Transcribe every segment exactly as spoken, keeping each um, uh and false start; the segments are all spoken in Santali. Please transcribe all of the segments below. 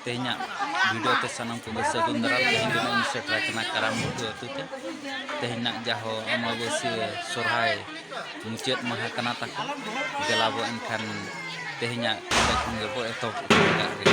ᱛᱮᱦᱮᱧᱟᱜ video ᱛᱮ ᱥᱟᱱᱟᱢ ᱠᱚᱜᱮ ᱥᱟᱹᱜᱩᱱ ᱫᱟᱨᱟᱢ᱾ ᱛᱮᱦᱮᱧ ᱫᱚ ᱱᱚᱜᱼᱚᱭ ᱤᱧ ᱥᱮᱴᱮᱨ ᱟᱠᱟᱱᱟ ᱠᱟᱨᱟᱢ ᱵᱩᱴᱟᱹ ᱟᱹᱛᱩ ᱛᱮ᱾ ᱛᱮᱦᱮᱧᱟᱜ ᱡᱟᱦᱳ ᱟᱢᱵᱟᱵᱟᱹᱥᱭᱟᱹ ᱥᱚᱨᱦᱟᱭ ᱢᱩᱪᱟᱹᱫ ᱢᱟᱦᱟ ᱠᱟᱱᱟ ᱛᱟᱠᱚ᱾ ᱫᱮᱞᱟ ᱵᱚ ᱮᱱᱠᱷᱟᱱ ᱛᱮᱦᱮᱧᱟᱜ ᱚᱸᱰᱮ ᱠᱷᱚᱱ ᱜᱮᱵᱚ ᱮᱛᱚᱦᱚᱵ ᱩᱛᱟᱹᱨ ᱠᱟᱜ ᱜᱮ᱾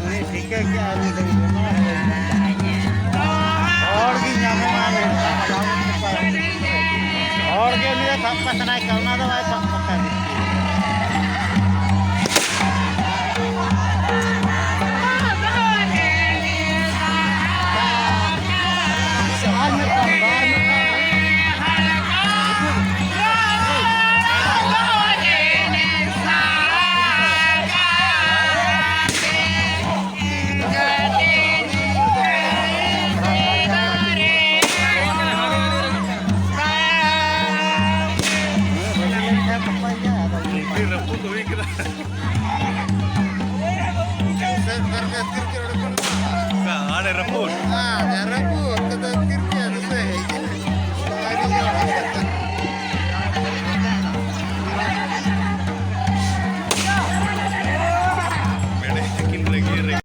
ᱩᱱᱤ ᱴᱷᱤᱠᱟᱹ ᱠᱮᱜᱼᱟ, ᱩᱱᱤ ᱫᱚ ᱦᱚᱲ ᱜᱮ ᱧᱟᱢᱚᱜᱼᱟ ᱢᱮᱱᱛᱮ ᱟᱞᱟᱣ ᱠᱟᱛᱮ ᱦᱚᱲ ᱜᱮ ᱩᱱᱤ ᱫᱚ ᱥᱟᱵ ᱠᱚ ᱥᱟᱱᱟᱭᱮ ᱠᱟᱱᱟ, ᱚᱱᱟ ᱫᱚ ᱵᱟᱭ ᱥᱟᱵ ᱠᱚ ᱠᱟᱱ᱾ ᱟᱨ ᱢᱤᱫᱴᱟᱝ, ᱟᱨ ᱢᱤᱫᱴᱟᱝ᱾ ᱨᱟᱹᱯᱩᱫ ᱦᱩᱭ ᱠᱟᱱᱟ᱾ ᱚᱠᱟ ᱟᱲᱮ ᱨᱟᱹᱯᱩᱫ? ᱦᱮᱸ, ᱨᱟᱹᱯᱩᱫ ᱠᱟᱛᱮ ᱟᱹᱛᱠᱤᱨ ᱠᱮᱫ ᱟᱫᱚ ᱥᱮ ᱦᱮᱡ ᱮᱱᱟ᱾ ᱢᱮᱲᱦᱮᱫ ᱛᱤᱠᱤᱱ ᱨᱮᱜᱮ ᱨᱮ᱾